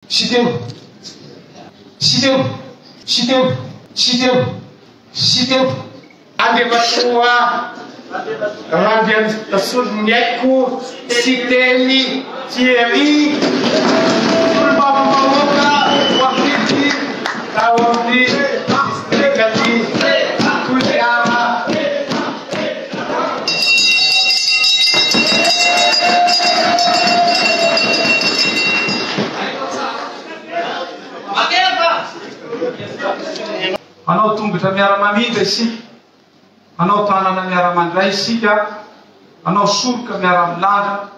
Siteny Siteny Siteny Siteny Siteny Andriamatoa Randrianasoloniaiko Siteny Thierry, Solombavambahoaka voafidy tao amin'ny distrikan'i Toliara. Hanao tongotra miara-mamindra isika, hanao tanana miara-mandray isika, hanao soroka miara-milanja,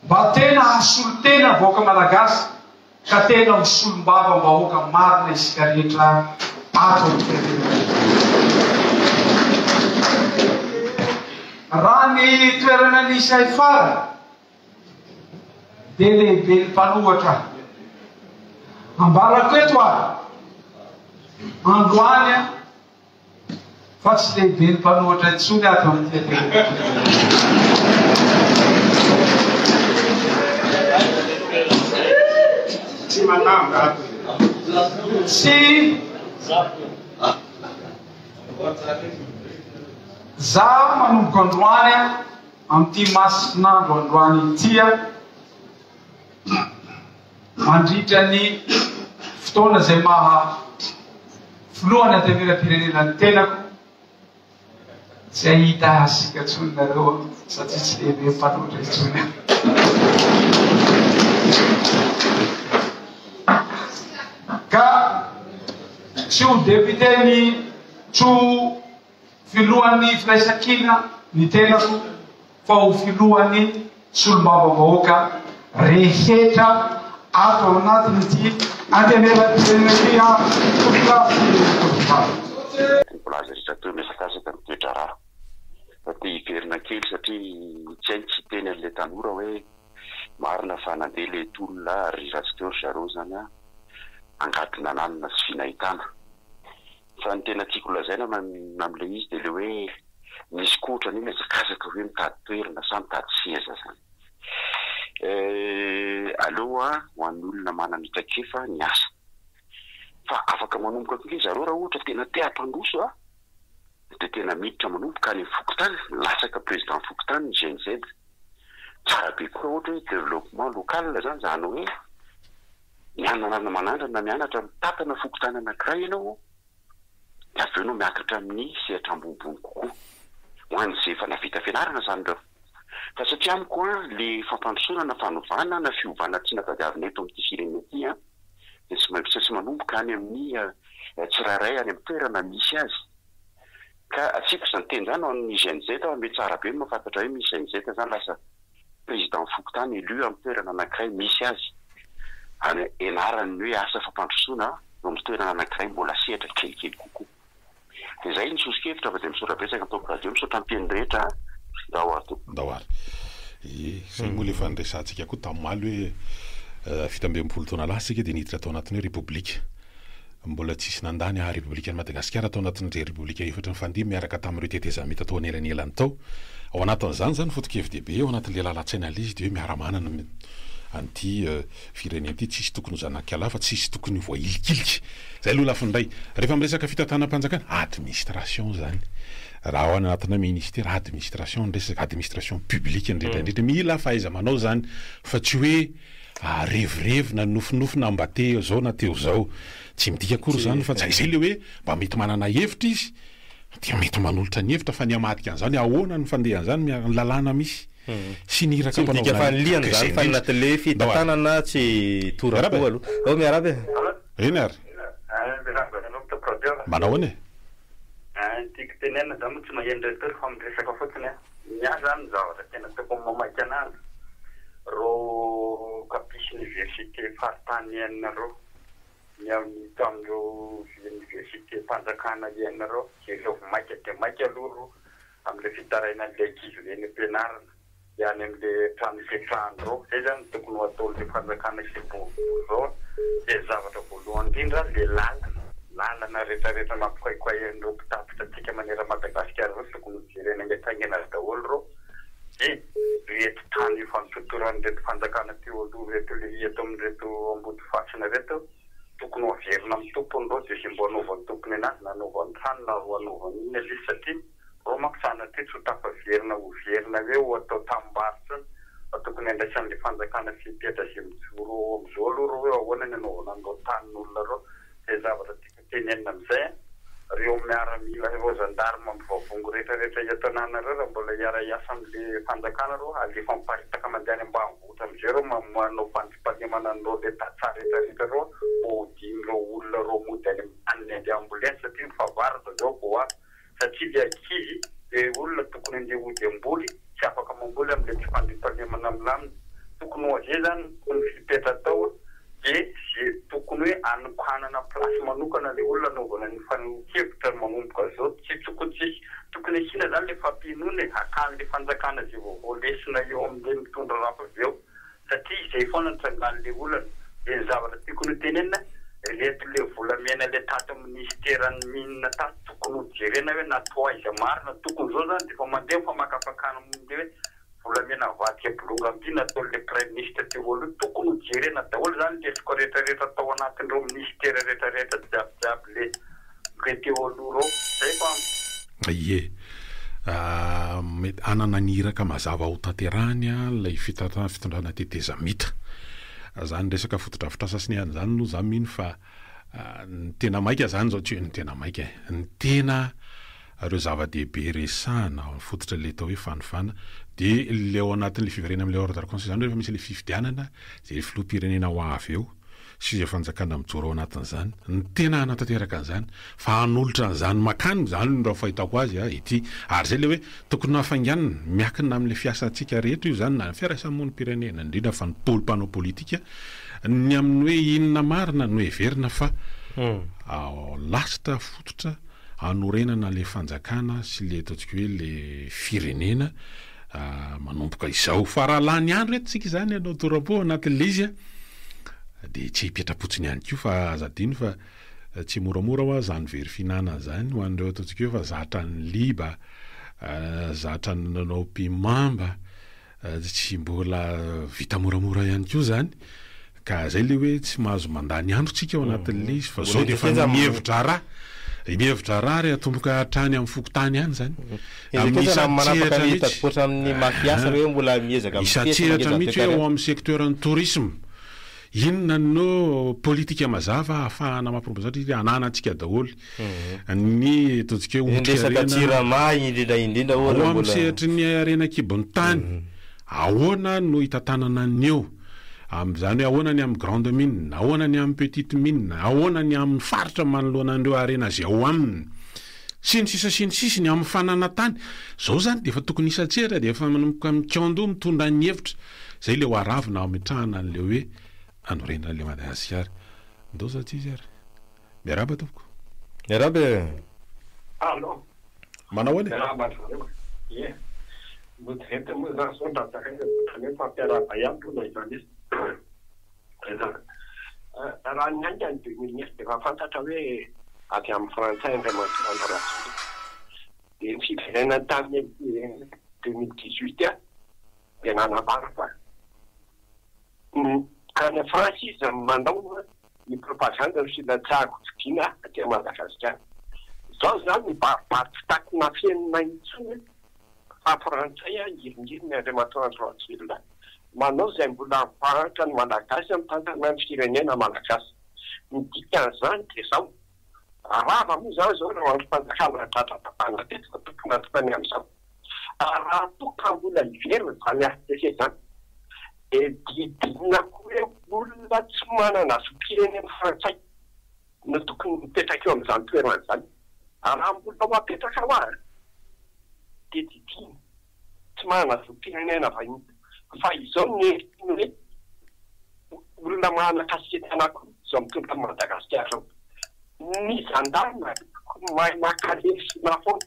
mba tena hahasolo tena vahoaka Malagasy ka tena ho solombavambahoaka marina isika rehetra ato amin'ny firenena. Raha ny toerana nisy ahy farany dia lehiben'ny mpanohatra aho. Ambarako eto ary androany Fa tsy lehiben'ny mpanohitra intsony ato amin'ity antenimierampirenena Tsy manamby ato. Tsy Za manomboka androany amin'ity masin'andro androany ity Mandritra ny fotoana izay maha filohan'ny Antenimierampirenena ny tenako, tsy hahita hasika intsony nareo satria tsy lehibe mpanohitra intsony aho. Ka tsy ho député ny tsy ho filohan'ny firaisankina ny tenako fa ho filohan'ny solombavambahoaka rehetra ato anatin'ity Antenimierampirenena ity aho, tompokolahy sy tompokovavy. Ny voalaza rehetra teo mihazakazaka ny toe-draharaha. Fa te hiverina kely satria tsy hainy tsy hiteny an'ilay tanora hoe marina fa nandeha ilay tolona ary raha tsy teo ry zareo izany an, angady nananina sy vy nahitana. Fa ny tena tiako lazaina amin'ilay izy dia ilay hoe misy koa ohatran'ny hoe mihazakazaka hoe mitady toerana sa mitady seza izany. Eh, aleo ho an'ny olona manana traikefa ny asa. Fa afaka manomboka koa nge zareo raha ohatra tena te hampandroso a, dia tena miditra manomboka any amin'ny fokontany, milatsaka président fokontany ny Gen Z. Tsara be koa raha ohatra hoe développement local izany, izany hoe mianana manandrana mianatra mitantana fokontany anankiray ianao dia avy eo ianao miakatra amin'ny sehatra ambonimbony kokoa. Ho an'izay efa nahavita fianarana izany ireo. Fa satria amiko an, le fampandrosoana na fanovana na fiovana tiana tadiavina eto amin'ity firenena ity an, dia tsy maintsy tsy manomboka any amin'ny tsirairay any amin'ny toerana misy azy. Ka asiako izany teny izany ho an'ny Gen Z fa mety tsara be ny mahafantatra hoe misy Gen Z izany lasa président fokontany élu amin'ny toerana anankiray misy azy. Any ianarany ny hoe asa fampandrosoana eo amin'ny toerana anankiray mbola sehatra kelikely kokoa. Dia izay ny soso-kevitra fa dia misaotra betsaka ny Top Radio, misaotra ny mpiheno rehetra a! Ndao ary tompoko. Ndao ary. Ie, izay moa ilay efa niresahantsika koa tamin'ny omaly hoe 67 taona lasa isika dia niditra tao anatin'ny hoe Repoblika. Mbola tsisy nandà ny haha Repoblikan'i Madagasikara tao anatin'ireo Repoblika efatra nifandimby miaraka tamin'ireo tetezamita tao anelanelany tao. Ao anatin'izany izany ny foto-kevi-dehibe ao anatin'ilay lalan-tsaina ilay izy dia hoe miara-manana an'ity firenena ity, tsisy tokony ho zanak'ala fa tsisy tokony ho voahilikilika. Izay aloha lafiny iray. Rehefa miresaka fitantanam-panjakana, administration izany. Raha ao anatina ministera, administration ny resaka, administration publique indrindra indrindra. Mila fahaiza-manao izany fa tsy hoe revirevy na nofinofy na mba te zao na te ho zao. Tsy midika akory izany fa izay le hoe mba mety manana hevitra izy dia mety manolotra ny hevitra fa ny hamadika an'izany ahoana ny fandehan'izany miaraka ny lalàna misy sy ny iraka Tsy midika ampanaovina ny fanilihana ka izany izay fa ny indrindra. anatin'le Ndao ary. fitantanana tsy Miarahaba tora-po e. aloha. Ao miarahaba e. Eny ary. Miarahaba anareo Top Radio. Manao ahoana e? Ny tiako tenenina za moa tsy maheno retour fa miresaka fotsiny an. Ny ahy zany ny zavatra tena tokony mamaika anazy reo campus université faritany enina reo, ny amin'ny tamin'ireo université mpanjakana enina reo, jereo maika dia maika aloha reo amin'ilay fitarainan'ilay ankizy ireny am-pianarana. dia any amin'le trano ipetrahan-dreo, zay zany no tokony ho ataon'le fanjakana izay boribory zao an, dia ny zavatra voalohany indrindra le lalana, lalana retraretra mampikoaikoay an'ireo mpitatitra antsika manerana Madagasikara ireo tokony ho jerena haingaikaingana daholo ireo, dia ireto tany efa nototoran'ireto fanjakana teo aloha ireto le eto amin'ireto Ambodifa. voatsina reto tokony ho averina amin'ny tompony reo de ze mbo anaovan'ny tompony anazy na anaovany trano na ho anaovany inona le izy satria reo manko sanatria tsy ho tafaverina ho verina hoe ho atao tanimbary tsony fa tokony andraisan'le fanjakana fepetra ze mijoro ao amizao aloha reo hoe ahoana ny anaovana an'ireo tanin'olona reo zay zavatra tiako Tenenina amin'izay an, reo miaramila, reo gendarme mivavongo rehetra rehetra eto anana reo raha mbola hiara hiasa amle fanjakana reo alefa miparitaka mandeha any ambanivohitra amizay reo manao fandripahalemana an'ireo le tantsaha rehetra rehetra reo mba hodian'ireo olona reo mody any amin'ny taniny andeha hambolena satria ny fahavaratra zao vao avy satria le ankizy, le olona tokony andeha hody hamboly tsy afaka mamboly amle tsy fandriampahalemana milamina. Tokony ho avy eo zany ny fepetra atao de ze tokony hoe anokanana place manokana le olona anaovana ny fanehoan-kevitra manomboka zao tsy tokony tsisy tokony asiana zany le fampihenoana e, hakanle fanjakana ze vaovao lesona eo amle mitondra rafa avy eo. Satria izay foana no trangan'le olana. Dia ny zavatra tiako notenenina, reto le volamena le tato amin'ny minisiteran'ny mines tato tokony ho jerena hoe natao aiza marina, tokony zao zany dia efa mandeha ny famakafakana momba le hoe volamena avadika bolongam-by nataon'le praiminisitra teo aloha, tokony ho jerena daholo zany lesoka rehetra rehetra tao anatin'ireo minisitera rehetra rehetra jiaby jiaby le le teo aloha reo. Zay fa. Ie. Mety hanana ny iraka mazava ho tanterahiny ilay fitondrana tetezamita. Izany resaka fotodrafitrasa sy ny anona izany aloha izaho mino fa ny tena maika izany izao, tsy hoe ny tena maika e, ny tena ireo zava-dehibe resahina ao amin'ny fototra ilay atao hoe fanovana dia ilay ao anatin'ilay fiverenana amin'ilay ordre constitutionnel rehefa misy ilay fifidianana izay filoham-pirenena ho avy eo. sy izay fanjakana mijoro ao anatin'izany ny tena hanatanteraka an'izany fa hanolotra an'izany makany izany no raha fahitako azy a ity ary izay le hoe tokony hafainganina miakina amin'ilay fiasantsika rehetra io izany na ny fiaraisamonim-pirenena indrindra fa ny polo mpanao politika ny amin'ny hoe inona marina no heverina fa lasitra fototra hanorenana le fanjakana sy le ataontsika hoe le firenena manomboka izao fa raha lany andro eto tsika izany hanao tora-po anatin'ilay izy a dia tsy hipetra-potsiny ihany koa fa aza adino fa tsy moramora hoa zany very fihinanana zany ho an'ireo ataontsika hoe fa zatra ny liba, zatra ny nanao pimamba, tsy mbola vita moramora ihany koa zany ka zay le hoe tsy mahazo mandany andro tsika ao anatin'le izy fa zao dia efa mihevi-draharaha, mihevi-draharaha ary atomboka hatrany amin'ny fokontany any zany. Amin'ny isan-tsehatra mihitsy. Isan-tsehatra mihitsy hoe ao amin'ny secteur ny tourisme. Inona no politika mazava ahafahana mampiroborobo satria ananantsika daholo ny ataontsika hoe otrikarena ao amin'ny sehatry ny harena an-kibon'ny tany. Ahoana no hitantanana ny eo? Amin'izany hoe ahoana ny amin'ny grande mine, ahoana ny amin'ny petite mine, ahoana ny amin'ny faritra manoloana an'ireo harena izay ao aminy. Sy ny sisa sy ny sisa, ny amin'ny fananantany. Izao izany dia efa tokony hisan-tsehatra dia efa manomboka mikaon-doha mitondra ny hevitra. Izay ilay ho aravina hametrahana an'ilay hoe hanorenana an'ilay Madagasikara. Ndao za tsy izy ary. Miarahaba tompoko. Miarahaba e. Allo. Manao ahoana e? Miarahaba ry zareo. Ie. Mody venty moa izany izao ndra zakaina dia ohatran'ny hoe mifampiarahaba ihany aloha na izany izy. Raha niainga ny 2009 dia efa fantatra hoe avy amin'ny frantsay Andriamatoa Andry Rajoelina. Dia ny fiverenany tamin'ny 2018 dia nanambara fa any France izy no manao ny propagande ny filatsahako fidiana aty Madagasikara. Izao izany mibaribary tsy takona afenina intsony fa frantsay hiringiriny Andriamatoa Andry Rajoelina manao izay mbola hampahantra ny Malagasy mitantana ny firenena Malagasy. Ny dikan'izany dia izao, rava moa izany izao ireo andrim-panjakana dradradravana teto fa tompon'antoka ny amin'izao. Raha toa ka mbola hiverina izany HCC izany dia didina koa hoe olona tsy manana zom-pirenena frantsay no tokony mipetraka eo amin'izany toerana izany. Raha mbola ho apetraka hoa dia didiana tsy manana zom-pirenena vahiny koa. Fa izao ny hevitry ny hoe olona manana kasikety anankiroa izao mitondra an'i Madagasikara izao. Ny zandarma tokony mahay maka lesona foana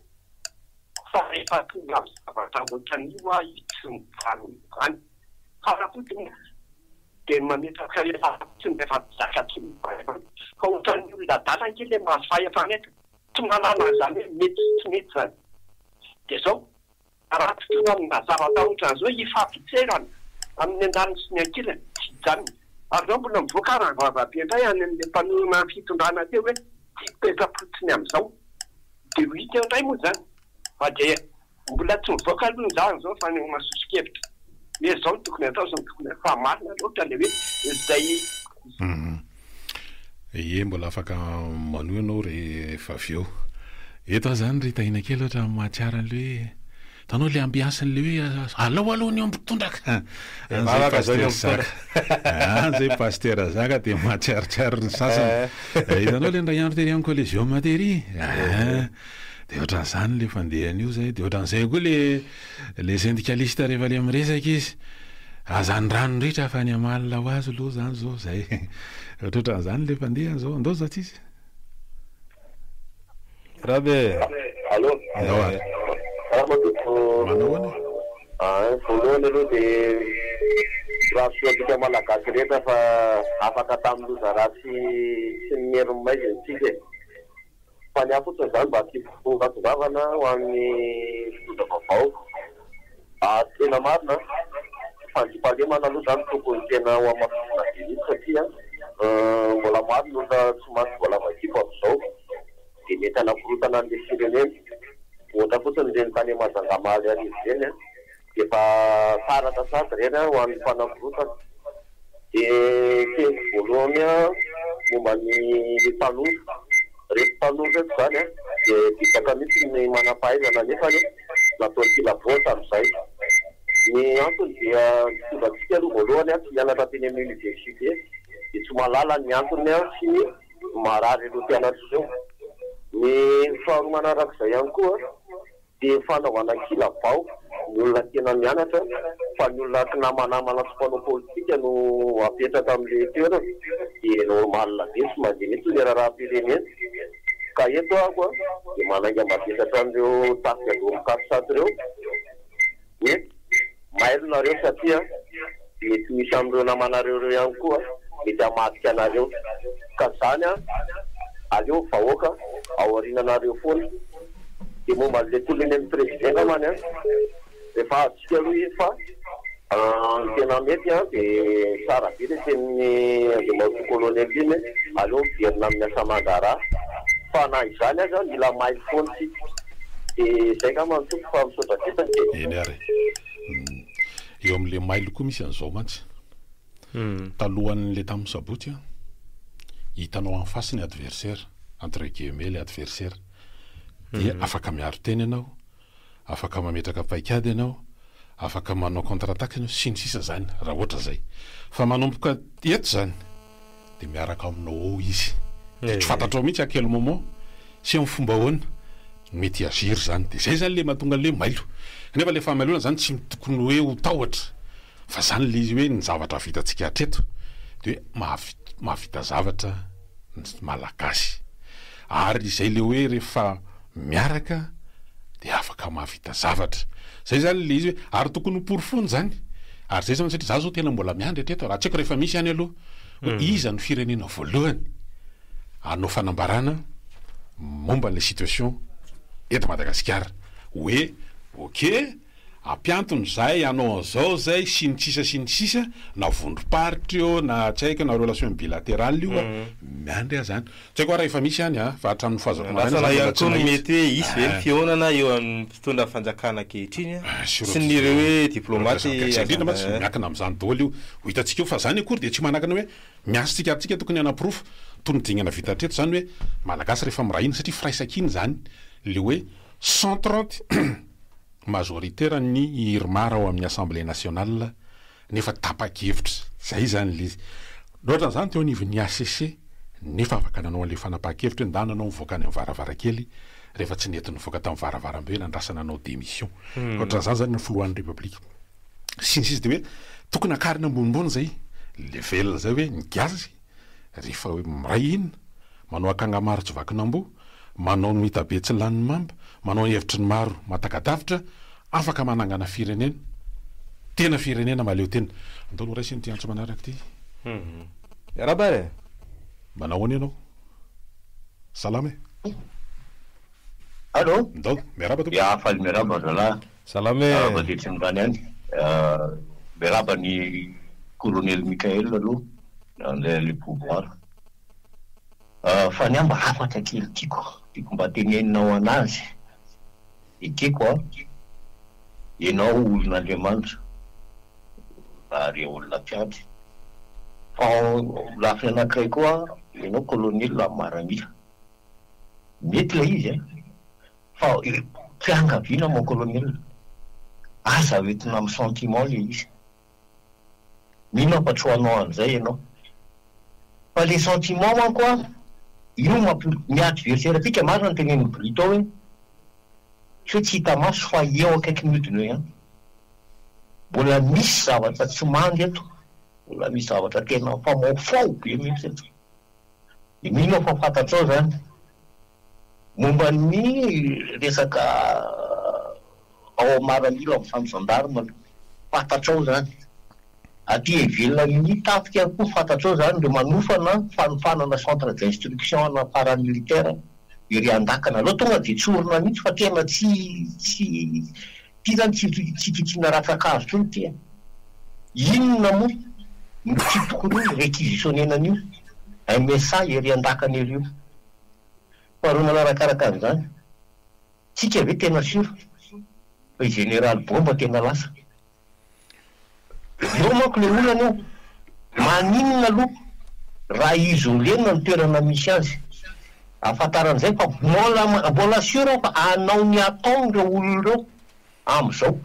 fa rehefa tonga amin'ny zavatra ohatran'io aho izy tsy mijanona izany. Farafotsiny dia ny mametraka efa tsy ny rehefa tsy zaka tsy ny fahefana. Fa ohatran'ny olona adala ange ilay mahazo fahefana eto. Tsy mahalala an'izany hoe mety sy tsy mety izany. Dia izao, raha tsy tonga amina zavatra ohatran'izao hifampitserana amin'ny andaniny sy ny ankilany, tsy hijanona. Ary izao mbola mivoaka ary ny vavabe indray any amin'ilay mpanohana ny fitondrana teo hoe tsy hipetra-potsiny amin'izao. Dia ho hita eo indray moa izany. Fa dia mbola tsy mivoaka aloha ny zany izao fa ny masoso-kevitra hoe izao no tokony hatao, izao no tokony hatao. Fa marina loatra ilay hoe izay. Ie, mbola afaka manohy ianao rehefa avy eo. Eto aho izany ry Tahiana kely ohatra mahatsiaro an'ilay hoe Hitanao le ambiance le hoe alao aloha ny omby tondraka. Any zay Pasteur Zaka. Any zay Pasteur Zaka dia mahatsiarotsiaro ny sasany. Hitanao le indray andro tery amin'ny Collégium tery? Ah, dia ohatran'izany le fandehany io zay. Dia ohatran'izay koa le le syndicaliste rehefa le miresaka izy. Aza ny rano ritra fa ny amalona ho azy aloha zany zao zay. Ohatrohatran'izany le fandehany zao. Andao za tsisy. Rabe. Allô. Andao ary. Salama tompoko. Manao ahoana? Ah, voalohany aloha dia mirary soa antsika Malagasy rehetra fa afaka tamin'ny loza ratsy sy ny herin'ny maizina isika e. Fa ny ahy fotsiny izany mba tiako hatongavana ho an'ny mpitondra vaovao. Ah, tena marina an. Fandriampahalemana aloha izany tokony tena ho hamafisina be mihitsy satria mbola maro ny olona tsy maty voalavo an-kibo amin'izao dia mety hanakorontana an'ilay firenena. Ohatra fotsiny ireny tany Majanga Mahariarivo ireny an, dia efa taratra sahady ireny ho an'ny mpanakorontana. Dia teniko voalohany momba ny tanora. Reto tanora reto izany dia betsaka mihitsy ny manam-pahaizana nefany nataony filaboha hatramin'izay. Ny antony dia ny mpitondra antsika aloha voalohany tsy nianatra teny amin'ny université dia tsy mahalala ny antony sy ny marary ireo mpianatra ireo. Ny faharoa manarak'izay ihany koa dia fanaovana ankilabao ny olona tena mianatra fa ny olona kinamanamana sy mpanao politika no apetraka amin'ilay toerana dia normal be tsy mandeha mihitsy ilay raharaham-pirenena ka eto aho dia manainga mavesatra an'ireo tafika dôme capsat ireo hoe mailo nareo satria mety misy amin'ireo namanareo ireo ihany koa mety hamadika anareo ka zany an aleo vahoaka ao aoriananareo foana dia momba an'ilay tolona eny amin'ny président angambany an rehefa azontsika aloha iny fa ny tena mety an dia tsara be ilay tenin'ny Andriamatoa colonel iny hoe aleo miverina amin'ny asa aman-draharaha fa na izany aza mila mailo foana isika dia izay angamba no tompoko fa misaotra betsaka e. Eny ary e. Eo amin'ilay mailo koa misy an'izao mantsy. Talohan'ilay tamin'ny sabotsy an, hitanao en face ny adversaire, entre guillemets ilay adversaire. Dia afaka miaro tena ianao, afaka mametraka paikady ianao, afaka manao contre attaque ianao, sy ny sisa izany raha ohatra izay. Fa manomboka eto izany dia miaraka aminao ao izy. Dia tsy fantatrao mihitsy à quel moment sy amin'ny fomba ahoana no mety hi-agir izany. Dia izay izany ilay mahatonga an'ilay mailo. Kanefa ilay fahamailoana izany tsy tokony hoe ho tahotra fa izany ilay izy hoe ny zavatra vitantsika hatreto dia hoe mahavita zavatra ny Malagasy. Ary izay ilay hoe rehefa miaraka dia afaka mahavita zavatra. Zay zany le izy hoe ary tokony ho porofoina izany. Ary zay zany satria za zao tena mbola miandry hatreto raha tsy haiko rehefa misy any aloha hoe iza no firenena voalohany hanao fanambarana momba an'ilay situation eto Madagasikara hoe ok Ampiantony zahay hanao an'izao zay sy ny sisa sy ny sisa na vondrom-paritra io na tsy haiko na relation bilaterale io a, miandry aho zany. Tsy haiko ary raha efa misy any a, fa hatramin'ny fahazoako maraina Andrasana za mbola ihany tsy koa ny nahita. mety hoe hisy ve ny Ah. fihaonana eo amin'ny mpitondra fanjakana ankehitriny Ah, sur sy ny ireo hoe diplomaty Izay indrindra mantsy eh. miankina amin'izany daholo io. Ho hitantsika eo fa zany akory dia tsy manakana hoe miasa tsika ary tsika tokony hanaporofo toy ny dingana vita hatreto zany hoe Malagasy rehefa miray hina satria firaisankina izany le hoe 130 Majoritaire ny IRMAR ao amin'ny Assemblée nationale nefa tapa-kevitra. Zay izany ilay izy. Ohatran'izany teo anivon'ny HCC nefa afaka nanao an'ilay fanapahan-kevitra hoe ndana anao mivoaka any amin'ny varavarankely rehefa tsy nety nivoaka tamin'ny varavarambe hoe nandrasana hanao démission. Ohatran'izany izany ny filohan'ny Repoblika. Sy ny sisa dia hoe tokony hakarina ambonimbony izay level izay hoe ny gasy rehefa hoe miray hina, manao akanga maro tsy vakin'amboa, manao ny mitabe tsy lanin'ny mamba, manao ny hevitry ny maro mahataka-davitra, afaka manangana firenena, tena firenena mahaleo tena. Andao aloha raisina ity antso manaraka ity. Miarahaba e! Manao ahoana ianao? Salama e! Allô? Ndao, miarahaba tompoko. Ya, faly miarahaba zalahy. Salama e! Miarahaba tetsy ambany any. Miarahaba an'i Kolonely Mickaël aloha. Nandray le pouvoir. Fa ny ahy mba hafatra kely tiako, tiako mba teneninao anazy, ekeko an, ianao olon'Andriamanitra ary olona mpiandry, fa lafiny anakiray koa ianao colonel maramila, mety ilay izy an, fa fiangaviana mon colonel, aza hoentina amin'ny sentiment ilay izy. Mino aho fa tsy ho hanao an'izay ianao. Fa le sentiment manko an, io mampi, ny adversaire antsika, marina ny tenenin'i Brito hoe, tsy hoe tsy hita maso fa eo akaiky mihodina eo ihany. Mbola misy zavatra tsy mandry eto, mbola misy zavatra tena mifamaofao be mihitsy eto. Dia mino aho fa fantatrao izany. Momba ny resaka ao amin'ny maramila ao amin'ny samy gendarme aloha, fantatrao izany. Aty ivelan'ny tafika koa fantatrao izany ireo manofana fanofanana centre d'instruction ana paramilitaire ery Andakana. Aleo tonga dia tsorina mihitsy fa tena tsy tsy Ity zany tsy tsy kitsiana ratsan-kazo intsony ity a! Inona moa no tsy tokony requisitionner-na an'io MSA ery an-dakana ery io? Faharoa manarakaraka an'izany, tsika ve tena sûr fa i Général Bomba tena lasa? Eo manko le olana eo, maninona aloha raha isoler-na ny toerana misy azy? Ahafantarana izay fa mbola mbola sûr aho fa hanao ny ataony ireo olona ireo amin'izao.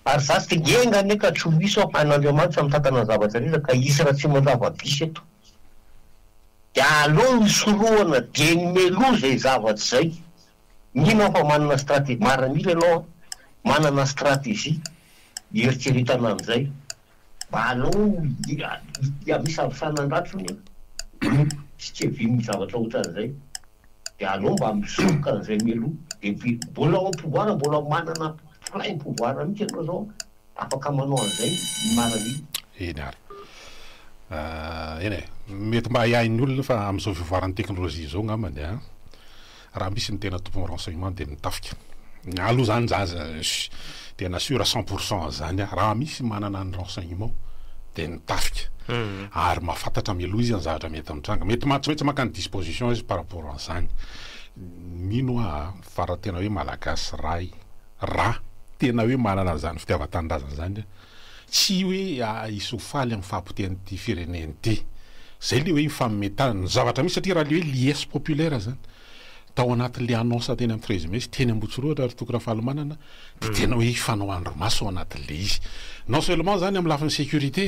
Ary za tsy dia enga anie ka tsy ho hisy aho fa an'Andriamanitra mitantana ny zavatra rehetra ka hisy Ratsimandrava bis eto. Dia aleo hisorohana dieny mialoha izay zavatra izay. Mino aho fa manana stratégie, maramila ianao an, manana stratégie hieritreretana an'izay. Mba aleo hiamisavisana an-dratsy hono e, tsy tsy hiavian'ny zavatra ohatran'izay. Dia aleo mba misoroka an'izay mialoha. Dia mbola ao pouvoir, mbola manana plein pouvoir mihitsy ianao izao an. Afaka manao an'izay ny maramila. Eny ary. Eny e. Mety mba ahiahin'ny olona fa amin'izao fivoaran'ny teknolojia izao angambany an, raha misy ny tena tompon'ny renseignement dia ny tafika. Ny ahy aloha izany za tena sûr à 100% an'izany aho. Raha misy manana ny renseignement dia ny tafika. Ary mahafantatra mialoha izy ny zavatra mety mitranga. Mety tsy maintsy maka ny disposition izy par rapport an'izany. Mino aho fa raha tena hoe Malagasy ray Ra tena hoe manana an'izany fitiavan-tanindrazana izany aho, tsy hoe hisy ho faly amin'ny fahapotehan'ity firenena ity. Izay ilay hoe mifanome tanana. Ny zavatra misy satria raha ilay hoe liesse populaire izany, tao anatin'ilay annonce teny amin'ny 13 mai sy teny Ambohitsorohitra ry Toky Rafalimanana dia tena hoe hifanao andrimaso ao anatin'ilay izy. Non seulement izany amin'ny lafiny sécurité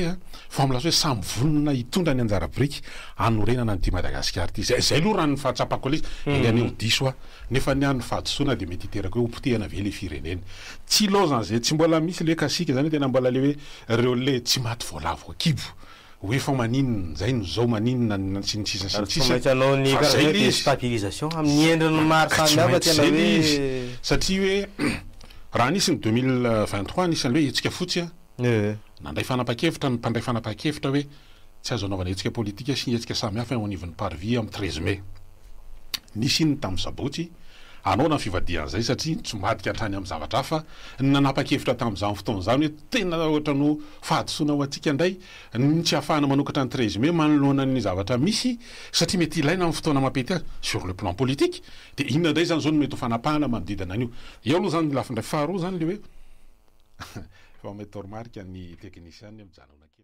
fa amin'ny lafiny hoe samy vonona hitondra ny anjara biriky hanorenana an'ity Madagasikara ity. Izay izay aloha raha ny fahatsapako ilay izy. Enga anie ho diso aho. Nefa ny an ny fahadisoana dia mety hiteraka hoe ho potehana ve le firenena. Tsy ilaozan zay tsy mbola misy le kasika zany hoe tena mbola le hoe reo le tsy maty voalavo ankibo hoe fa maninona zay no zao maninona ny sy ny sisa sy ny Ary tsy sisa maintsy hanao ny fa zay karazana le izy. déstabilisation amin'ny endriny maro Ka tsy samihafa maintsy tena zay le izy hoe. satria hoe raha nisy ny 2023 nisy an'le hoe hetsika fotsy an, nandray fanapahan-kevitra ny mpandray fanapahan-kevitra hoe tsy azo anaovana hetsika politika sy ny hetsika samihafa eo anivon'ny parvis amin'ny 13 mai. Nisy iny tamin'ny sabotsy, hanaona ny fivadihan'izay satria nitsomadika hatrany amin'ny zavatra hafa ny nanapa-kevitra tamin'izany fotoana izany hoe tena ohatran'ny ho fahadisoana ho antsika indray ny tsy hahafahana manokatra ny 13 mai manoloana ny zavatra misy satria mety ilaina amin'ny fotoana mampety azy sur le plan politique dia inona indray izany izao no mety ho fanapahana manodidina an'io. Eo aloha izany ny lafiny iray. Faharoa izany ilay hoe efa mety toromarika ny teknisianina mijanona kely.